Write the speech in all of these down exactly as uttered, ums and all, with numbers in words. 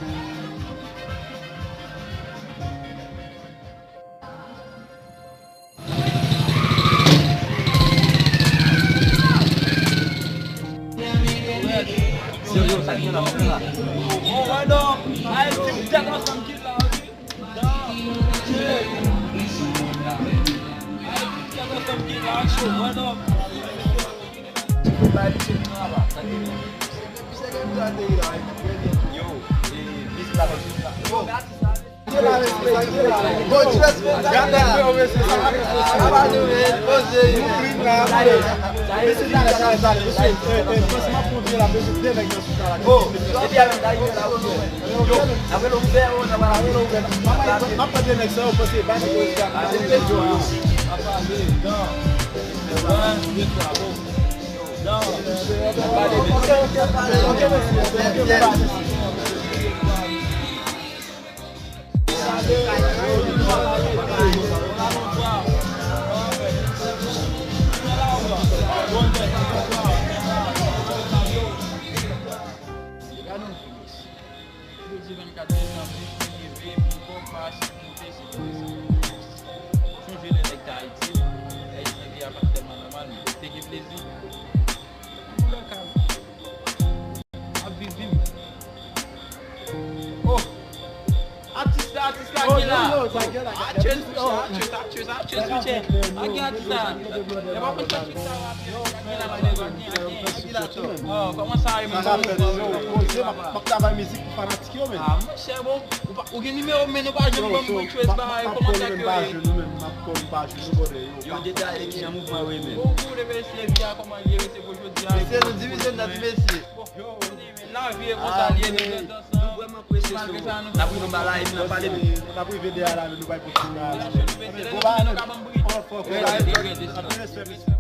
Yo, eh, mizik la, mizik la. Bon, Jodi vennkat dezanm, pi eve, pi bon, pa ase moute, se vre sa. Sonje lè nèg te Ayiti, nèg te Ayiti a pa t tèlman nòmal, men te gen plezi. Pou lè ka ap viv vi m. Oh! Atis la, atis la ki la. Ah, cheers, cheers, cheers, cheers, cheers, cheers. A gen atis la. Yo pa konn sa cheers sa, a gen la, a gen la. Oh, kòman sa ye, men? Sa ka fèt, yo, poze, m ap, m ap travay mizik pou fanatik yo, men. Ah, monchè, bon, ou pa, ou gen nimewo m, men nou pa janm ban m cheers, ba, kòman sa ke yo ye? M ap kòl pa jenou, brother, yo. Yo detaye ki jan mouvman yo ye, men. Bon, pou leve se vi a, kòman li ye, se pou jodi a. Mesye, nou divize nèt, mesye. Yo, lavi e konsa li ye, nou ret ansanm. Nou vrèman apresye sa, nou. N ap rive anba la, epi n ap pale, men. N ap rive dèyè la, men nou bay pou ti la. Bon bagay, nou ka ban m bri. Anpil respè, mesye.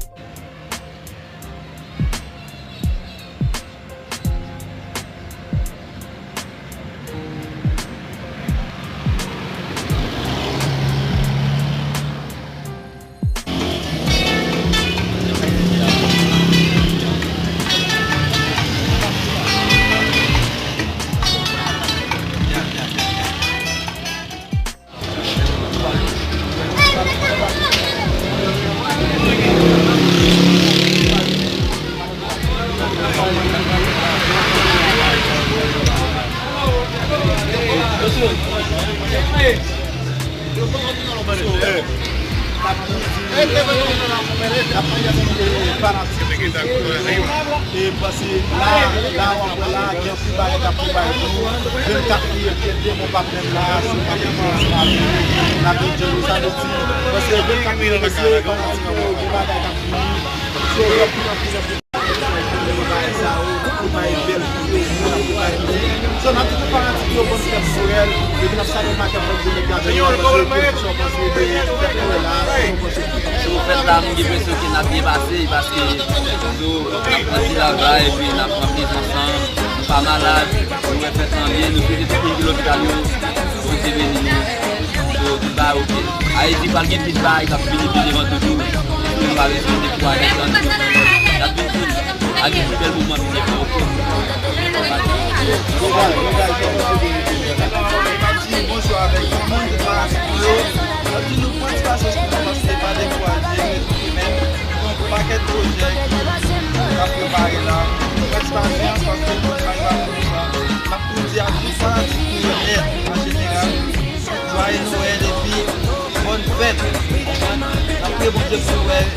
E pase la, la, w ap wè la, gen anpil bagay k ap prepare tou. Vennkat fevriye, gen de bon pap menm la, sou Mati Frans Mati, n ap gen Djelo Saluti. Pase vennkat fevriye, fanatik yo, gen bagay k ap vini. So, gen anpil, anpil, anpil. Bagay sa yo, pou bay bèl videyo, moun ap prepare. So, n ap di tout fanatik yo, bòn fèt Nwèl, epi n ap salye makèt bòn de nèg la, pase yo pwodiksyon, pase de fèt Nwèl la, pase. So, fèt la, m gen enpresyon ke n ap byen pase, paske, so, n ap pran ti travay, epi n ap pran plezi ansanm, nou pa malad, nou wè fèt lan byen, nou swete tout moun ki lopital yo, Bondye beni nou. So, tout bagay oke. Ayiti pral gen plis bagay k ap vini pi devan toujou. Nou pa bezwen dekouraje, tann. Y ap vin vin. Ak yon bèl mouvman pi devan, oke. Di bonjou avèk tout moun, tout fanatik yo. N ap di nou pran ti pasyans pou nou, paske pa dekouraje, men gen yon pakèt pwojè ki ap prepare la. Pran ti pasyans, paske nou pral rive konsa. N ap tou di ak tout fanatik nou yo nèt an jeneral. Jwaye Nwèl epi bòn fèt. N ap priye Bondye pou Nwèl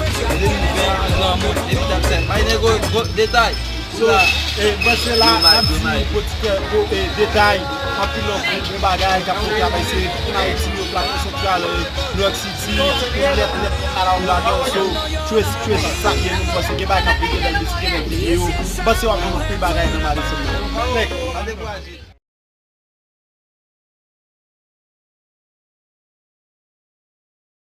de mil ven an granmoun epi dat sèt. May nego detay. So, eh, mwen se la, n ap di pwodiktè, eh, detay, anpil love pou bon bagay k ap fè travay, se Ayiti yo, Plato Santral, eh, New York City, ti pou nèt nèt ala w ladan. So, tchwes tchwes, sa k ye nou, paske gen bagay k ap vini, gen bèl mizik, gen bèl videyo. Panse w ap jwenn anpil bagay nan Madison nan. Fèk, pa dekouraje.